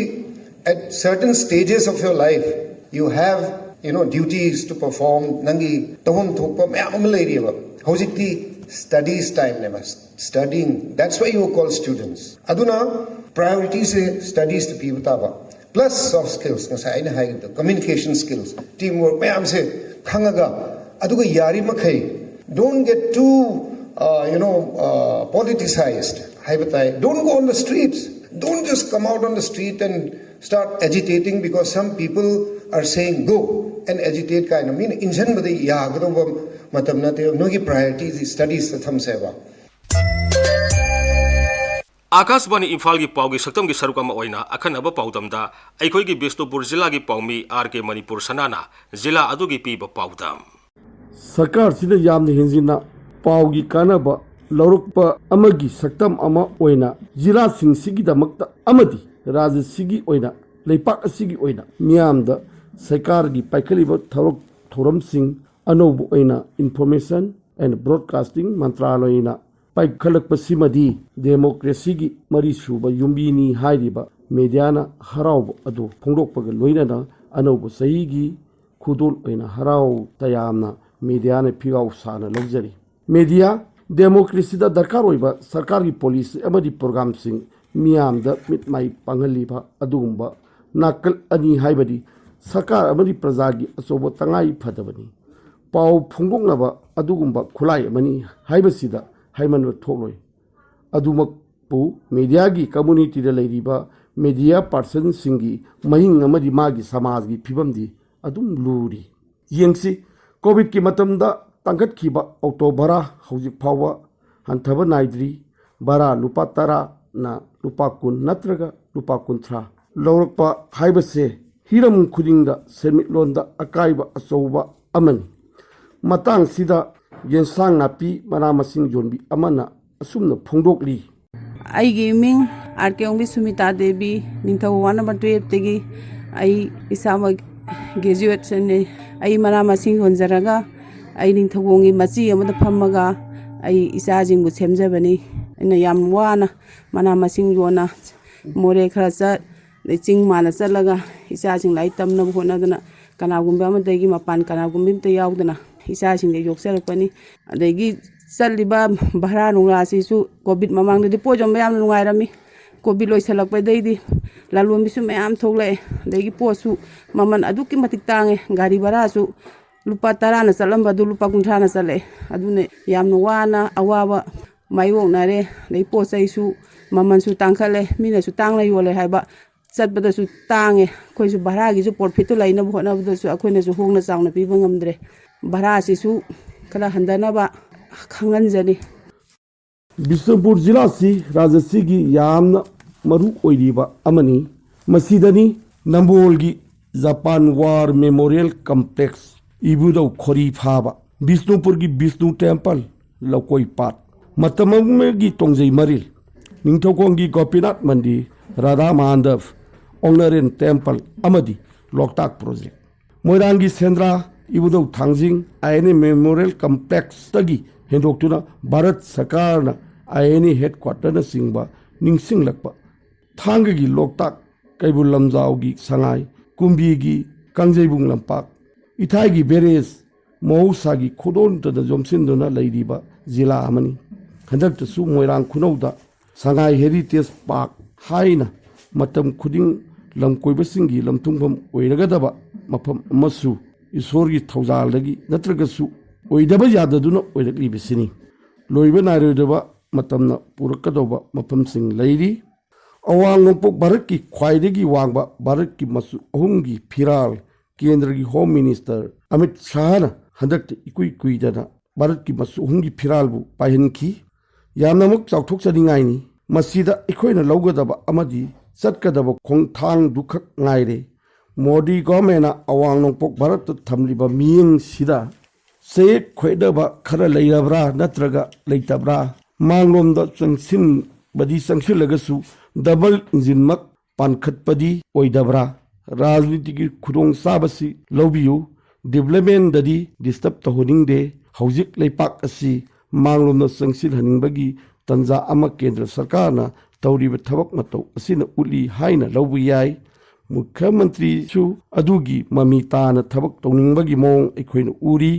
at certain stages of your life, you have, you know, duties to perform. ꯅꯪꯒꯤ ꯇꯧꯐꯝ ꯊꯣꯛꯄ ꯃꯌꯥꯝ ꯑꯃ ꯂꯩꯔꯤꯑꯕ꯫ ꯍꯧꯖꯤꯛꯇꯤ studies time ꯅꯦꯕ꯫ Studying, that's why you are called students. ꯑꯗꯨꯅ priority ꯁꯦ studies ꯇ ꯄꯤꯕ ꯇꯥꯕ꯫ Plus soft skills, ꯉꯁꯥꯏ ꯑꯩꯅ ꯍꯥꯏꯈꯤꯕꯗꯣ, communication skills, team work ꯃꯌꯥꯝꯁꯦ ꯈꯪꯉꯒ, ꯑꯗꯨꯒ ꯌꯥꯔꯤꯃꯈꯩ don't get too, uh, you know, uh, politicized ꯍꯥꯏꯕ ꯇꯥꯏ꯫ Don't go on the streets. Don't just come out on the street and start agitating because some people are saying go and agitate ꯀꯥꯏꯅ ꯃꯤꯅ ꯏꯟꯁꯤꯟꯕꯗ ꯌꯥꯒꯗꯧꯕ ꯃꯇꯝ ꯅꯠꯇꯦ꯫ ꯅꯣꯏꯒꯤ priority ꯁꯤ studies ꯇ ꯊꯝꯁꯦꯕ꯫ ꯑꯥꯀꯥꯁꯕꯥꯅꯤ ꯏꯝꯐꯥꯜꯒꯤ ꯄꯥꯎꯒꯤ ꯁꯛꯇꯝꯒꯤ ꯁꯔꯨꯛ ꯑꯃ ꯑꯣꯏꯅ ꯑꯈꯟꯅꯕ ꯄꯥꯎꯗꯝꯗ ꯑꯩꯈꯣꯏꯒꯤ ꯕꯤꯁꯅꯨꯄꯨꯔ ꯖꯤꯂꯥꯒꯤ ꯄꯥꯎꯃꯤ ꯑꯥꯔ ꯀꯦ ꯃꯅꯤꯄꯨꯔ ꯁꯅꯥꯅ ꯖꯤꯂꯥ ꯑꯗꯨꯒꯤ ꯄꯤꯕ ꯄꯥꯎꯗꯝ꯫ ꯁꯔꯀꯥꯔꯁꯤꯅ ꯌꯥꯝꯅ ꯍꯦꯟꯖꯤꯟꯅ ꯄꯥꯎꯒꯤ ꯀꯥꯟꯅꯕ ꯂꯧꯔꯛꯄ ꯑꯃꯒꯤ ꯁꯛꯇꯝ ꯑꯃ ꯑꯣꯏꯅ ꯖꯤꯂꯥꯁꯤꯡꯁꯤꯒꯤꯗꯃꯛꯇ ꯑꯃꯗꯤ ꯔꯥꯖ꯭ꯌꯁꯤꯒꯤ ꯑꯣꯏꯅ, ꯂꯩꯄꯥꯛ ꯑꯁꯤꯒꯤ ꯑꯣꯏꯅ ꯃꯤꯌꯥꯝꯗ ꯁꯔꯀꯥꯔꯒꯤ ꯄꯥꯏꯈꯠꯂꯤꯕ ꯊꯕꯛ ꯊꯧꯔꯝꯁꯤꯡ, ꯑꯅꯧꯕ ꯑꯣꯏꯅ Information and Broadcasting ꯃꯟꯇ꯭ꯔꯥꯂꯣꯏꯅ ꯄꯥꯏꯈꯠꯂꯛꯄꯁꯤꯃꯗꯤ democracy ꯒꯤ ꯃꯔꯤꯁꯨꯕ ꯌꯨꯝꯕꯤꯅꯤ ꯍꯥꯏꯔꯤꯕ media ꯅ ꯍꯔꯥꯎꯕ ꯑꯗꯨ ꯐꯣꯡꯗꯣꯛꯄꯒ ꯂꯣꯏꯅꯅ ꯑꯅꯧꯕ ꯆꯍꯤꯒꯤ ꯈꯨꯗꯣꯜ ꯑꯣꯏꯅ ꯍꯔꯥꯎ ꯇꯌꯥꯝꯅ media ꯅ ꯐꯤꯒꯥꯎ ꯁꯥꯅ ꯂꯧꯖꯔꯤ꯫ Media, democracy ꯗ ꯗꯔꯀꯥꯔ ꯑꯣꯏꯕ ꯁꯔꯀꯥꯔꯒꯤ policy ꯑꯃꯗꯤ program ꯁꯤꯡ ꯃꯤꯌꯥꯝꯗ ꯃꯤꯠ ꯃꯥꯏ ꯄꯥꯡꯍꯜꯂꯤꯕ ꯑꯗꯨꯒꯨꯝꯕ ꯅꯥꯀꯜ ꯑꯅꯤ ꯍꯥꯏꯕꯗꯤ ꯁꯔꯀꯥꯔ ꯑꯃꯗꯤ ꯄ꯭ꯔꯖꯥꯒꯤ ꯑꯆꯧꯕ ꯇꯉꯥꯏ ꯐꯗꯕꯅꯤ꯫ ꯄꯥꯎ ꯐꯣꯡꯗꯣꯛꯅꯕ ꯑꯗꯨꯒꯨꯝꯕ ꯈꯨꯠꯂꯥꯏ ꯑꯃꯅꯤ ꯍꯥꯏꯕꯁꯤꯗ ꯍꯥꯏꯃꯟꯕ ꯊꯣꯛꯂꯣꯏ꯫ ꯑꯗꯨꯃꯛꯄꯨ media ꯒꯤ community ꯗ ꯂꯩꯔꯤꯕ ꯃꯦꯗꯤꯌꯥ ꯄꯥꯔꯁꯟꯁꯤꯡꯒꯤ ꯃꯍꯤꯡ ꯑꯃꯗꯤ ꯃꯥꯒꯤ ꯁꯃꯥꯖꯒꯤ ꯐꯤꯕꯝꯗꯤ ꯑꯗꯨꯝ ꯂꯨꯔꯤ꯫ ꯌꯦꯡꯁꯤ, ꯀꯣꯚꯤꯗꯀꯤ ꯃꯇꯝꯗ ꯇꯥꯡꯈꯠꯈꯤꯕ ꯑꯣꯇꯣ ꯚꯔꯥ ꯍꯧꯖꯤꯛ ꯐꯥꯎꯕ ꯍꯟꯊꯕ ꯅꯥꯏꯗ꯭ꯔꯤ꯫ ꯚꯔꯥ ꯂꯨꯄꯥ ꯇꯔꯥꯅ ꯂꯨꯄꯥ ꯀꯨꯟ ꯅꯠꯇ꯭ꯔꯒ ꯂꯨꯄꯥ ꯀꯨꯟꯊ꯭ꯔꯥ ꯂꯧꯔꯛꯄ ꯍꯥꯏꯕꯁꯦ ꯍꯤꯔꯝ ꯈꯨꯗꯤꯡꯗ ꯁꯦꯟꯃꯤꯠꯂꯣꯟꯗ ꯑꯀꯥꯏꯕ ꯑꯆꯧꯕ ꯑꯃꯅꯤ꯫ ꯃꯇꯥꯡꯁꯤꯗ ꯌꯦꯟꯁꯥꯡ ꯅꯥꯄꯤ ꯃꯅꯥ ꯃꯁꯤꯡ ꯌꯣꯟꯕꯤ ꯑꯃꯅ ꯑꯁꯨꯝꯅ ꯐꯣꯡꯗꯣꯛꯂꯤ꯫ ꯑꯩꯒꯤ ꯃꯤꯡ ꯑꯥꯔ ꯀꯦ ꯑꯣꯡꯕꯤ ꯁꯨꯃꯤꯇꯥ ꯗꯦꯕꯤ, ꯅꯤꯡꯊꯧ ꯋꯥꯔꯗ ꯅꯝꯕꯔ ꯇꯨꯌꯦꯜꯐꯇꯒꯤ꯫ ꯑꯩ ꯏꯁꯥꯃꯛ ꯒ꯭ꯔꯦꯖꯨꯋꯦꯠꯁꯟꯅꯤ꯫ ꯑꯩ ꯃꯅꯥ ꯃꯁꯤꯡ ꯌꯣꯟꯖꯔꯒ ꯑꯩ ꯅꯤꯡꯊꯧꯈꯣꯡꯒꯤ ꯃꯆꯤ ꯑꯃꯗ ꯐꯝꯃꯒ ꯑꯩ ꯏꯆꯥꯁꯤꯡꯕꯨ ꯁꯦꯝꯖꯕꯅꯤ꯫ ꯑꯩꯅ ꯌꯥꯝ ꯋꯥꯅ ꯃꯅꯥ ꯃꯁꯤꯡ ꯌꯣꯟꯅ ꯃꯣꯔꯦ ꯈꯔ ꯆꯠ, ꯑꯗꯩ ꯆꯤꯡ ꯃꯥꯅ ꯆꯠꯂꯒ ꯏꯆꯥꯁꯤꯡ ꯂꯥꯏꯔꯤꯛ ꯇꯝꯅꯕ ꯍꯣꯠꯅꯗꯅ ꯀꯅꯥꯒꯨꯝꯕ ꯑꯃꯗꯒꯤ ꯃꯄꯥꯟ ꯀꯅꯥꯒꯨꯝꯕ ꯑꯃꯇ ꯌꯥꯎꯗꯅ ꯏꯆꯥꯁꯤꯡꯁꯦ ꯌꯣꯛꯆꯔꯛꯄꯅꯤ꯫ ꯑꯗꯒꯤ ꯆꯠꯂꯤꯕ ꯚꯔꯥ ꯅꯨꯡꯂꯥꯁꯤꯁꯨ ꯀꯣꯚꯤꯗ ꯃꯃꯥꯡꯗꯗꯤ ꯄꯣꯠ ꯌꯣꯟꯕ ꯌꯥꯝꯅ ꯅꯨꯡꯉꯥꯏꯔꯝꯃꯤ꯫ ꯀꯣꯚꯤꯗ ꯂꯣꯏꯁꯤꯜꯂꯛꯄꯗꯩꯗꯤ ꯂꯂꯣꯟꯕꯤꯁꯨ ꯃꯌꯥꯝ ꯊꯣꯛꯂꯛꯑꯦ꯫ ꯑꯗꯒꯤ ꯄꯣꯠꯁꯨ ꯃꯃꯜ ꯑꯗꯨꯛꯀꯤ ꯃꯇꯤꯛ ꯇꯥꯡꯉꯦ꯫ ꯒꯥꯔꯤ ꯚꯔꯥꯁꯨ ꯂꯨꯄꯥ ꯇꯔꯥꯅ ꯆꯠꯂꯝꯕꯗꯨ ꯂꯨꯄꯥ ꯀꯨꯟꯊ꯭ꯔꯥꯅ ꯆꯠꯂꯛꯑꯦ꯫ ꯑꯗꯨꯅ ꯌꯥꯝꯅ ꯋꯥꯅ ꯑꯋꯥꯕ ꯃꯥꯌꯣꯛꯅꯔꯦ꯫ ꯑꯗꯩ ꯄꯣꯠ ꯆꯩꯁꯨ ꯃꯃꯜꯁꯨ ꯇꯥꯡꯈꯠꯂꯦ, ꯃꯤꯅꯁꯨ ꯇꯥꯡꯅ ꯌꯣꯜꯂꯦ ꯍꯥꯏꯕ, ꯆꯠꯄꯗꯁꯨ ꯇꯥꯡꯉꯦ꯫ ꯑꯩꯈꯣꯏꯁꯨ ꯚꯔꯥꯒꯤꯁꯨ ꯄ꯭ꯔꯣꯐꯤꯠꯇꯨ ꯂꯩꯅꯕ ꯍꯣꯠꯅꯕꯗꯁꯨ ꯑꯩꯈꯣꯏꯅꯁꯨ ꯍꯣꯡꯅ ꯆꯥꯎꯅ ꯄꯤꯕ ꯉꯝꯗ꯭ꯔꯦ꯫ ꯚꯔꯥꯁꯤꯁꯨ ꯈꯔ ꯍꯟꯊꯅꯕ ꯈꯪꯍꯟꯖꯔꯤ꯫ ꯕꯤꯁꯅꯨꯄꯨꯔ ꯖꯤꯂꯥꯁꯤ ꯔꯥꯖ꯭ꯌꯁꯤꯒꯤ ꯌꯥꯝꯅ ꯃꯔꯨ ꯑꯣꯏꯔꯤꯕ ꯑꯃꯅꯤ꯫ ꯃꯁꯤꯗꯅꯤ ꯅꯝꯕꯣꯜꯒꯤ ꯖꯄꯥꯟ ꯋꯥꯔ ꯃꯦꯃꯣꯔꯤꯌꯦꯜ ꯀꯝꯄ꯭ꯂꯦꯛꯁ, ꯏꯕꯨꯙꯧ ꯈꯣꯔꯤ ꯐꯥꯕ, ꯕꯤꯁꯅꯨꯄꯨꯔꯒꯤ ꯕꯤꯁꯅꯨ ꯇꯦꯝꯄꯜ, ꯂꯧꯀꯣꯏ ꯄꯥꯠ, ꯃꯇꯝ ꯑꯃꯒꯤ ꯇꯣꯡꯖꯩ ꯃꯔꯤꯜ, ꯅꯤꯡꯊꯧꯈꯣꯡꯒꯤ ꯒꯣꯄꯤꯅꯥꯊ ꯃꯟꯗꯤꯔ, ꯔꯥꯙꯥ ꯃꯥꯙꯕ, ꯑꯣꯡꯅꯔꯦꯟ ꯇꯦꯝꯄꯜ ꯑꯃꯗꯤ ꯂꯣꯛꯇꯥꯛ ꯄ꯭ꯔꯣꯖꯦꯛ꯫ ꯃꯣꯏꯔꯥꯡꯒꯤ ꯁꯦꯟꯗ꯭ꯔꯥ ꯏꯕꯨꯙꯧ ꯊꯥꯡꯖꯤꯡ ꯑꯥꯏ ꯑꯦꯟ ꯑꯦ ꯃꯦꯃꯣꯔꯤꯌꯦꯜ ꯀꯝꯄ꯭ꯂꯦꯛꯁꯇꯒꯤ ꯍꯦꯟꯗꯣꯛꯇꯨꯅ ꯚꯥꯔꯠ ꯁꯔꯀꯥꯔꯅ ꯑꯥꯏ ꯑꯦꯟ ꯑꯦ ꯍꯦꯗꯀ꯭ꯋꯥꯇꯔꯅꯆꯤꯡꯕ ꯅꯤꯡꯁꯤꯡꯂꯛꯄ, ꯊꯥꯡꯒꯒꯤ ꯂꯣꯛꯇꯥꯛ, ꯀꯩꯕꯨꯜ ꯂꯝꯖꯥꯎꯒꯤ ꯁꯉꯥꯏ, ꯀꯨꯝꯕꯤꯒꯤ ꯀꯥꯡꯖꯩꯕꯨꯡ ꯂꯝꯄꯥꯛ, ꯏꯊꯥꯏꯒꯤ ꯕꯦꯔꯦꯖ, ꯃꯍꯧꯁꯥꯒꯤ ꯈꯨꯗꯣꯜꯇꯅ ꯌꯣꯝꯁꯤꯟꯗꯨꯅ ꯂꯩꯔꯤꯕ ꯖꯤꯂꯥ ꯑꯃꯅꯤ꯫ ꯍꯟꯗꯛꯇꯁꯨ ꯃꯣꯏꯔꯥꯡ ꯈꯨꯅꯧꯗ ꯁꯉꯥꯏ ꯍꯦꯔꯤꯇꯦꯖ ꯄꯥꯔꯛ ꯍꯥꯏꯅ ꯃꯇꯝ ꯈꯨꯗꯤꯡ ꯂꯝꯀꯣꯏꯕꯁꯤꯡꯒꯤ ꯂꯝꯊꯨꯡꯐꯝ ꯑꯣꯏꯔꯒꯗꯕ ꯃꯐꯝ ꯑꯃꯁꯨ ꯏꯁꯣꯔꯒꯤ ꯊꯧꯖꯥꯜꯗꯒꯤ ꯅꯠꯇ꯭ꯔꯒꯁꯨ ꯑꯣꯏꯗꯕ ꯌꯥꯗꯗꯨꯅ ꯑꯣꯏꯔꯛꯂꯤꯕꯁꯤꯅꯤ꯫ ꯂꯣꯏꯕ ꯅꯥꯏꯔꯣꯏꯗꯕ ꯃꯇꯝꯅ ꯄꯨꯔꯛꯀꯗꯧꯕ ꯃꯐꯝꯁꯤꯡ ꯂꯩꯔꯤ꯫ ꯑꯋꯥꯡ ꯅꯣꯡꯄꯣꯛ ꯚꯥꯔꯠꯀꯤ ꯈ꯭ꯋꯥꯏꯗꯒꯤ ꯋꯥꯡꯕ ꯚꯥꯔꯠꯀꯤ ꯃꯆꯨ ꯑꯍꯨꯝꯒꯤ ꯐꯤꯔꯥꯜ ꯀꯦꯟꯗ꯭ꯔꯒꯤ ꯍꯣꯝ ꯃꯤꯅꯤꯁꯇꯔ ꯑꯃꯤꯠ ꯁꯥꯍꯅ ꯍꯟꯗꯛꯇ ꯏꯀꯨꯏ ꯀꯨꯏꯗꯅ ꯚꯥꯔꯠꯀꯤ ꯃꯆꯨ ꯑꯍꯨꯝꯒꯤ ꯐꯤꯔꯥꯜꯕꯨ ꯄꯥꯏꯍꯟꯈꯤ꯫ ꯌꯥꯝꯅꯃꯛ ꯆꯥꯎꯊꯣꯛꯆꯅꯤꯡꯉꯥꯏꯅꯤ꯫ ꯃꯁꯤꯗ ꯑꯩꯈꯣꯏꯅ ꯂꯧꯒꯗꯕ ꯑꯃꯗꯤ ꯆꯠꯀꯗꯕ ꯈꯣꯡꯊꯥꯡꯗꯨꯈꯛ ꯉꯥꯏꯔꯦ꯫ ꯃꯣꯗꯤ ꯒꯣꯔꯃꯦꯟꯅ ꯑꯋꯥꯡ ꯅꯣꯡꯄꯣꯛ ꯚꯥꯔꯠꯇ ꯊꯝꯂꯤꯕ ꯃꯤꯠꯌꯦꯡꯁꯤꯗ ꯆꯌꯦꯠ ꯈꯣꯏꯅꯕ ꯈꯔ ꯂꯩꯔꯕ꯭ꯔꯥ ꯅꯠꯇ꯭ꯔꯒ ꯂꯩꯇꯕ꯭ꯔꯥ? ꯃꯥꯡꯂꯣꯝꯗ ꯆꯪꯁꯤꯟꯕꯗꯤ ꯆꯪꯁꯤꯜꯂꯒꯁꯨ ꯗꯕꯜ ꯏꯟꯖꯤꯟꯃꯛ ꯄꯥꯟꯈꯠꯄꯗꯤ ꯑꯣꯏꯗꯕ꯭ꯔꯥ? ꯔꯥꯖꯅꯤꯇꯤꯒꯤ ꯈꯨꯗꯣꯡꯆꯥꯕꯁꯤ ꯂꯧꯕꯤꯌꯨ꯫ ꯗꯤꯕ꯭ꯂꯞꯃꯦꯟꯗꯗꯤ ꯗꯤꯁꯇꯔꯕ ꯇꯧꯍꯟꯅꯤꯡꯗꯦ꯫ ꯍꯧꯖꯤꯛ ꯂꯩꯄꯥꯛ ꯑꯁꯤ ꯃꯥꯡꯂꯣꯝꯗ ꯆꯪꯁꯤꯜꯍꯟꯅꯤꯡꯕꯒꯤ ꯇꯟꯖꯥ ꯑꯃ ꯀꯦꯟꯗ꯭ꯔ ꯁꯔꯀꯥꯔꯅ ꯇꯧꯔꯤꯕ ꯊꯕꯛ ꯃꯇꯧ ꯑꯁꯤꯅ ꯎꯠꯂꯤ ꯍꯥꯏꯅ ꯂꯧꯕ ꯌꯥꯏ꯫ ꯃꯨꯈ꯭ꯌ ꯃꯟꯇ꯭ꯔꯤꯁꯨ ꯑꯗꯨꯒꯤ ꯃꯃꯤ ꯇꯥꯅ ꯊꯕꯛ ꯇꯧꯅꯤꯡꯕꯒꯤ ꯃꯑꯣꯡ ꯑꯩꯈꯣꯏꯅ ꯎꯔꯤ꯫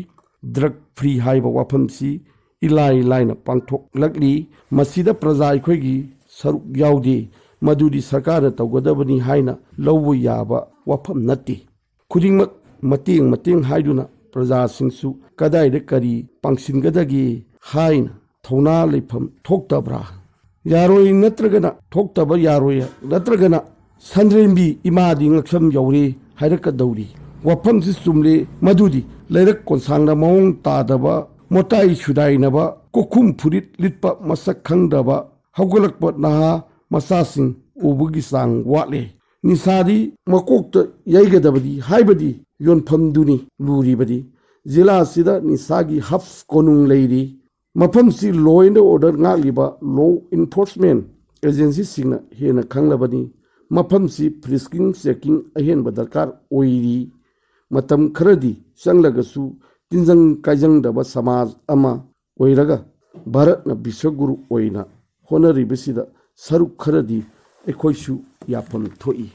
ꯗ꯭ꯔꯒ ꯐ꯭ꯔꯤ ꯍꯥꯏꯕ ꯋꯥꯐꯝꯁꯤ ꯏꯂꯥꯏ ꯂꯥꯏꯅ ꯄꯥꯡꯊꯣꯛꯂꯛꯂꯤ꯫ ꯃꯁꯤꯗ ꯄ꯭ꯔꯖꯥ ꯑꯩꯈꯣꯏꯒꯤ ꯁꯔꯨꯛ ꯌꯥꯎꯗꯦ꯫ ꯃꯗꯨꯗꯤ ꯁꯔꯀꯥꯔꯅ ꯇꯧꯒꯗꯕꯅꯤ ꯍꯥꯏꯅ ꯂꯧꯕ ꯌꯥꯕ ꯋꯥꯐꯝ ꯅꯠꯇꯦ꯫ ꯈꯨꯗꯤꯡꯃꯛ ꯃꯇꯦꯡ ꯃꯇꯦꯡ ꯍꯥꯏꯗꯨꯅ ꯄ꯭ꯔꯖꯥꯁꯤꯡꯁꯨ ꯀꯗꯥꯏꯗ ꯀꯔꯤ ꯄꯥꯡꯁꯤꯟꯒꯗꯒꯦ ꯍꯥꯏꯅ ꯊꯧꯅꯥ ꯂꯩꯐꯝ ꯊꯣꯛꯇꯕ꯭ꯔꯥ? ꯌꯥꯔꯣꯏ ꯅꯠꯇ꯭ꯔꯒꯅ ꯊꯣꯛꯇꯕ ꯌꯥꯔꯣꯏ ꯅꯠꯇ꯭ꯔꯒꯅ ꯁꯟꯗ꯭ꯔꯦꯝꯕꯤ ꯏꯃꯥꯗꯤ ꯉꯛꯁꯝ ꯌꯧꯔꯦ ꯍꯥꯏꯔꯛꯀꯗꯧꯔꯤ꯫ ꯋꯥꯐꯝꯁꯤ ꯆꯨꯝꯂꯦ꯫ ꯃꯗꯨꯗꯤ ꯂꯩꯔꯛ ꯀꯣꯟꯁꯥꯡꯅ ꯃꯑꯣꯡ ꯇꯥꯗꯕ, ꯃꯣꯇꯥꯏ ꯁꯨꯗꯥꯏꯅꯕ, ꯀꯣꯛꯈꯨꯝ ꯐꯨꯔꯤꯠ ꯂꯤꯠꯄ ꯃꯁꯛ ꯈꯪꯗꯕ ꯍꯧꯒꯠꯂꯛꯄ ꯅꯍꯥ ꯃꯆꯥꯁꯤꯡ ꯎꯕꯒꯤ ꯆꯥꯡ ꯋꯥꯠꯂꯦ꯫ ꯅꯤꯁꯥꯗꯤ ꯃꯀꯣꯛꯇ ꯌꯩꯒꯗꯕꯗꯤ ꯍꯥꯏꯕꯗꯤ ꯌꯣꯟꯐꯝꯗꯨꯅꯤ ꯂꯨꯔꯤꯕꯗꯤ꯫ ꯖꯤꯂꯥ ꯑꯁꯤꯗ ꯅꯤꯁꯥꯒꯤ ꯍꯕꯁ ꯀꯣꯅꯨꯡ ꯂꯩꯔꯤ꯫ ꯃꯐꯝꯁꯤ law and order ꯉꯥꯛꯂꯤꯕ law enforcement agencyꯁꯤꯡꯅ ꯍꯦꯟꯅ ꯈꯪꯂꯕꯅꯤ꯫ ꯃꯐꯝꯁꯤ frisking checking ꯑꯍꯦꯟꯕ ꯗꯔꯀꯥꯔ ꯑꯣꯏꯔꯤ꯫ ꯃꯇꯝ ꯈꯔꯗꯤ ꯆꯪꯂꯒꯁꯨ ꯇꯤꯟꯖꯪ ꯀꯥꯏꯖꯪꯗꯕ ꯁꯃꯥꯖ ꯑꯃ ꯑꯣꯏꯔꯒ ꯚꯥꯔꯠꯅ ꯕꯤꯁ꯭ꯋꯒꯨꯔꯨ ꯑꯣꯏꯅ ꯍꯣꯠꯅꯔꯤꯕꯁꯤꯗ ꯁꯔꯨꯛ ꯈꯔꯗꯤ ꯑꯩꯈꯣꯏꯁꯨ ꯌꯥꯐꯝ ꯊꯣꯛꯏ꯫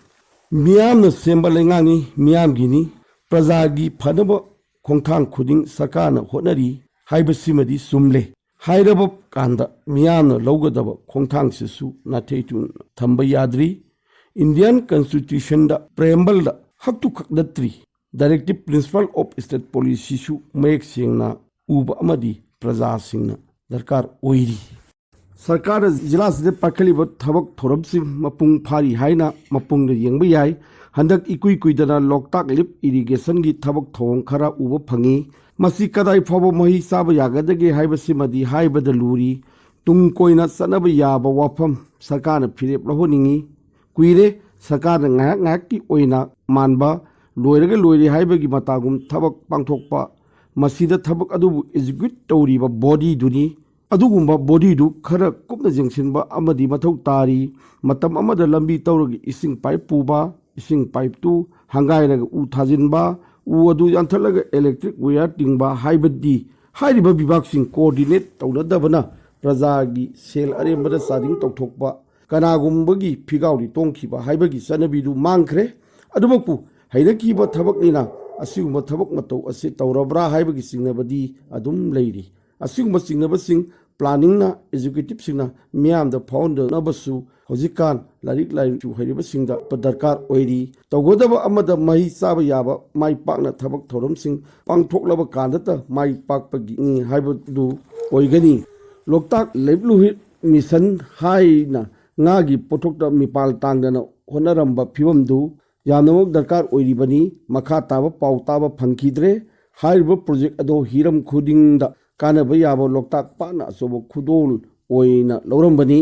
ꯃꯤꯌꯥꯝꯅ ꯁꯦꯝꯕ ꯂꯩꯉꯥꯛꯅꯤ, ꯃꯤꯌꯥꯝꯒꯤꯅꯤ꯫ ꯄ꯭ꯔꯖꯥꯒꯤ ꯐꯅꯕ ꯈꯣꯡꯊꯥꯡ ꯈꯨꯗꯤꯡ ꯁꯔꯀꯥꯔꯅ ꯍꯣꯠꯅꯔꯤ ꯍꯥꯏꯕꯁꯤꯃꯗꯤ ꯆꯨꯝꯂꯦ꯫ ꯍꯥꯏꯔꯕ ꯀꯥꯟꯗ ꯃꯤꯌꯥꯝꯅ ꯂꯧꯒꯗꯕ ꯈꯣꯡꯊꯥꯡꯁꯤꯁꯨ ꯅꯥꯊꯩ ꯇꯨꯅ ꯊꯝꯕ ꯌꯥꯗ꯭ꯔꯤ꯫ Indian Constitutionꯗ preambleꯗ ꯍꯛꯇꯨꯈꯛ ꯅꯠꯇ꯭ꯔꯤ, directive principle of state policyꯁꯨ ꯃꯌꯦꯛ ꯁꯦꯡꯅ ꯎꯕ ꯑꯃꯗꯤ ꯄ꯭ꯔꯖꯥꯁꯤꯡꯅ ꯗꯔꯀꯥꯔ ꯑꯣꯏꯔꯤ꯫ ꯁꯔꯀꯥꯔꯅ ꯖꯤꯂꯥꯁꯤꯗ ꯄꯥꯏꯈꯠꯂꯤꯕ ꯊꯕꯛ ꯊꯧꯔꯝꯁꯤꯡ ꯃꯄꯨꯡ ꯐꯥꯔꯤ ꯍꯥꯏꯅ ꯃꯄꯨꯡꯗ ꯌꯦꯡꯕ ꯌꯥꯏ꯫ ꯍꯟꯗꯛ ꯏꯀꯨꯏ ꯀꯨꯏꯗꯅ ꯂꯣꯛꯇꯥꯛ ꯂꯤꯐ ꯏꯔꯤꯒꯦꯁꯟꯒꯤ ꯊꯕꯛ ꯊꯧꯑꯣꯡ ꯈꯔ ꯎꯕ ꯐꯪꯉꯤ꯫ ꯃꯁꯤ ꯀꯗꯥꯏ ꯐꯥꯎꯕ ꯃꯍꯩ ꯆꯥꯕ ꯌꯥꯒꯗꯒꯦ ꯍꯥꯏꯕꯁꯤꯃꯗꯤ ꯍꯥꯏꯕꯗ ꯂꯨꯔꯤ꯫ ꯇꯨꯡ ꯀꯣꯏꯅ ꯆꯠꯅꯕ ꯌꯥꯕ ꯋꯥꯐꯝ ꯁꯔꯀꯥꯔꯅ ꯐꯤꯔꯦꯞ ꯂꯧꯍꯟꯅꯤꯡꯏ꯫ ꯀꯨꯏꯔꯦ ꯁꯔꯀꯥꯔꯅ ꯉꯥꯏꯍꯥꯛ ꯉꯥꯏꯍꯥꯛꯀꯤ ꯑꯣꯏꯅ ꯃꯥꯟꯕ, ꯂꯣꯏꯔꯒ ꯂꯣꯏꯔꯦ ꯍꯥꯏꯕꯒꯤ ꯃꯇꯥꯒꯨꯝ ꯊꯕꯛ ꯄꯥꯡꯊꯣꯛꯄ꯫ ꯃꯁꯤꯗ ꯊꯕꯛ ꯑꯗꯨꯕꯨ ꯑꯦꯛꯖꯤꯀ꯭ꯌꯨꯠ ꯇꯧꯔꯤꯕ ꯕꯣꯗꯤꯗꯨꯅꯤ꯫ ꯑꯗꯨꯒꯨꯝꯕ ꯕꯣꯗꯤꯗꯨ ꯈꯔ ꯀꯨꯞꯅ ꯌꯦꯡꯁꯤꯟꯕ ꯑꯃꯗꯤ ꯃꯊꯧ ꯇꯥꯔꯤ꯫ ꯃꯇꯝ ꯑꯃꯗ ꯂꯝꯕꯤ ꯇꯧꯔꯒ ꯏꯁꯤꯡ ꯄꯥꯏꯞ ꯄꯨꯕ, ꯏꯁꯤꯡ ꯄꯥꯏꯞꯇꯨ ꯍꯪꯒꯥꯏꯔꯒ ꯎ ꯊꯥꯖꯤꯟꯕ, ꯎ ꯑꯗꯨ ꯌꯥꯟꯊꯠꯂꯒ ꯏꯂꯦꯛꯇ꯭ꯔꯤꯛ ꯋꯥꯌꯔ ꯇꯤꯡꯕ ꯍꯥꯏꯕꯗꯤ ꯍꯥꯏꯔꯤꯕ ꯕꯤꯚꯥꯒꯁꯤꯡ ꯀꯣꯑꯣꯔꯗꯤꯅꯦꯠ ꯇꯧꯅꯗꯕꯅ ꯄ꯭ꯔꯖꯥꯒꯤ ꯁꯦꯜ ꯑꯔꯦꯝꯕꯗ ꯆꯥꯗꯤꯡ ꯇꯧꯊꯣꯛꯄ, ꯀꯅꯥꯒꯨꯝꯕꯒꯤ ꯐꯤꯒꯥꯎꯗꯤ ꯇꯣꯡꯈꯤꯕ ꯍꯥꯏꯕꯒꯤ ꯆꯠꯅꯕꯤꯗꯨ ꯃꯥꯡꯈ꯭ꯔꯦ꯫ ꯑꯗꯨꯃꯛꯄꯨ ꯍꯩꯅꯈꯤꯕ ꯊꯕꯛꯅꯤꯅ ꯑꯁꯤꯒꯨꯝꯕ ꯊꯕꯛ ꯃꯇꯧ ꯑꯁꯤ ꯇꯧꯔꯕ꯭ꯔꯥ ꯍꯥꯏꯕꯒꯤ ꯆꯤꯡꯅꯕꯗꯤ ꯑꯗꯨꯝ ꯂꯩꯔꯤ꯫ ꯑꯁꯤꯒꯨꯝꯕ ꯆꯤꯡꯅꯕꯁꯤꯡ ꯄ꯭ꯂꯥꯅꯤꯡꯅ ꯑꯦꯛꯖꯤꯀ꯭ꯌꯨꯇꯤꯚꯁꯤꯡꯅ ꯃꯤꯌꯥꯝꯗ ꯐꯥꯎꯍꯟꯗꯅꯕꯁꯨ ꯍꯧꯖꯤꯛꯀꯥꯟ ꯂꯥꯏꯔꯤꯛ ꯂꯥꯏꯁꯨ ꯍꯩꯔꯕꯁꯤꯡꯗ ꯗꯔꯀꯥꯔ ꯑꯣꯏꯔꯤ꯫ ꯇꯧꯒꯗꯕ ꯑꯃꯗ ꯃꯍꯩ ꯆꯥꯕ ꯌꯥꯕ ꯃꯥꯏ ꯄꯥꯛꯅ ꯊꯕꯛ ꯊꯧꯔꯝꯁꯤꯡ ꯄꯥꯡꯊꯣꯛꯂꯕ ꯀꯥꯟꯗꯇ ꯃꯥꯏ ꯄꯥꯛꯄꯒꯤꯅꯤ ꯍꯥꯏꯕꯗꯨ ꯑꯣꯏꯒꯅꯤ꯫ ꯂꯣꯛꯇꯥꯛ ꯂꯥꯏꯚꯂꯤꯍꯨꯗ ꯃꯤꯁꯟ ꯍꯥꯏꯅ ꯉꯥꯒꯤ ꯄꯣꯠꯊꯣꯛꯇ ꯃꯤꯄꯥꯜ ꯇꯥꯡꯗꯅ ꯍꯣꯠꯅꯔꯝꯕ ꯐꯤꯕꯝꯗꯨ ꯌꯥꯝꯅꯃꯛ ꯗꯔꯀꯥꯔ ꯑꯣꯏꯔꯤꯕꯅꯤ꯫ ꯃꯈꯥ ꯇꯥꯕ ꯄꯥꯎ ꯇꯥꯕ ꯐꯪꯈꯤꯗ꯭ꯔꯦ꯫ ꯍꯥꯏꯔꯤꯕ ꯄ꯭ꯔꯣꯖꯦꯛ ꯑꯗꯣ ꯍꯤꯔꯝ ꯈꯨꯗꯤꯡꯗ ꯀꯥꯟꯅꯕ ꯌꯥꯕ ꯂꯣꯛꯇꯥꯛ ꯄꯥꯠꯅ ꯑꯆꯧꯕ ꯈꯨꯗꯣꯜ ꯑꯣꯏꯅ ꯂꯧꯔꯝꯕꯅꯤ꯫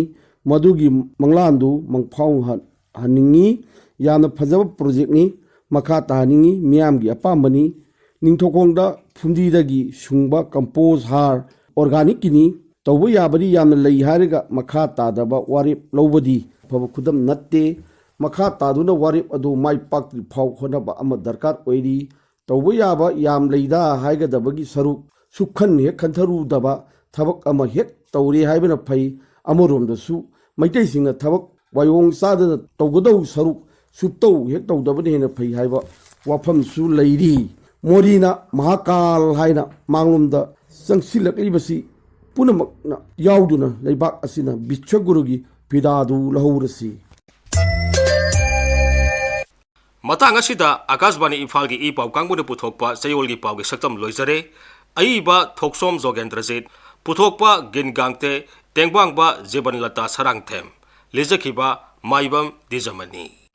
ꯃꯗꯨꯒꯤ ꯃꯪꯂꯥꯟꯗꯨ ꯃꯪꯐꯥꯎ ꯍꯟ-, ꯍꯟꯅꯤꯡꯉꯤ꯫ ꯌꯥꯝꯅ ꯐꯖꯕ ꯄ꯭ꯔꯣꯖꯦꯛꯅꯤ꯫ ꯃꯈꯥ ꯇꯥꯍꯟꯅꯤꯡꯉꯤ꯫ ꯃꯤꯌꯥꯝꯒꯤ ꯑꯄꯥꯝꯕꯅꯤ꯫ ꯅꯤꯡꯊꯧꯈꯣꯡꯗ ꯐꯨꯝꯗꯤꯗꯒꯤ ꯁꯨꯡꯕ ꯀꯝꯄꯣꯁ ꯍꯥꯔ ꯑꯣꯔꯒꯥꯅꯤꯛꯀꯤꯅꯤ꯫ ꯇꯧꯕ ꯌꯥꯕꯗꯤ ꯌꯥꯝꯅ ꯂꯩ ꯍꯥꯏꯔꯒ ꯃꯈꯥ ꯇꯥꯗꯕ ꯋꯥꯔꯦꯞ ꯂꯧꯕꯗꯤ ꯑꯐꯕ ꯈꯨꯗꯝ ꯅꯠꯇꯦ꯫ ꯃꯈꯥ ꯇꯥꯗꯨꯅ ꯋꯥꯔꯦꯞ ꯑꯗꯨ ꯃꯥꯏ ꯄꯥꯛꯇ꯭ꯔꯤ ꯐꯥꯎ ꯍꯣꯠꯅꯕ ꯑꯃ ꯗꯔꯀꯥꯔ ꯑꯣꯏꯔꯤ꯫ ꯇꯧꯕ ꯌꯥꯕ ꯌꯥꯝ ꯂꯩꯗ ꯍꯥꯏꯒꯗꯕꯒꯤ ꯁꯔꯨꯛ ꯁꯨꯛꯈꯟ ꯍꯦꯛ ꯈꯟꯊꯔꯨꯗꯕ ꯊꯕꯛ ꯑꯃ ꯍꯦꯛ ꯇꯧꯔꯦ ꯍꯥꯏꯕꯅ ꯐꯩ꯫ ꯑꯃꯔꯣꯝꯗꯁꯨ ꯃꯩꯇꯩꯁꯤꯡꯅ ꯊꯕꯛ ꯋꯥꯌꯣꯡ ꯆꯥꯗꯅ ꯇꯧꯒꯗꯧ ꯁꯔꯨꯛ ꯁꯨꯞꯇꯧ ꯍꯦꯛ ꯇꯧꯗꯕꯅ ꯍꯦꯟꯅ ꯐꯩ ꯍꯥꯏꯕ ꯋꯥꯐꯝꯁꯨ ꯂꯩꯔꯤ꯫ ꯃꯣꯗꯤꯅ ꯃꯍꯥꯀꯥꯜ ꯍꯥꯏꯅ ꯃꯥꯡꯂꯣꯝꯗ ꯆꯪꯁꯤꯜꯂꯛꯂꯤꯕꯁꯤ ꯄꯨꯝꯅꯃꯛꯅ ꯌꯥꯎꯗꯨꯅ ꯂꯩꯕꯥꯛ ꯑꯁꯤꯅ ꯕꯤꯁ꯭ꯋꯒꯨꯔꯨꯒꯤ ꯐꯤꯗꯥꯗꯨ ꯂꯧꯍꯧꯔꯁꯤ꯫ ꯃꯇꯥꯡ ꯑꯁꯤꯗ ꯑꯀꯥꯁꯕꯥꯅꯤ ꯏꯝꯐꯥꯜꯒꯤ ꯏ ꯄꯥꯎ ꯀꯥꯡꯕꯨꯅ ꯄꯨꯊꯣꯛꯄ ꯆꯌꯣꯜꯒꯤ ꯄꯥꯎꯒꯤ ꯁꯛꯇꯝ ꯂꯣꯏꯖꯔꯦ꯫ ꯑꯏꯕ ꯊꯣꯛꯆꯣꯝ ꯖꯣꯒꯦꯟꯗ꯭ꯔꯖꯤꯠ, ꯄꯨꯊꯣꯛꯄ ꯒꯤꯟ ꯒꯥꯡꯇꯦ, ꯇꯦꯡꯕꯥꯡꯕ ꯖꯤꯕꯟꯂꯇꯥ ꯁꯔꯥꯡꯊꯦꯝ, ꯂꯤꯖꯈꯤꯕ ꯃꯥꯏꯕꯝ ꯗꯤꯖꯃꯅꯤ꯫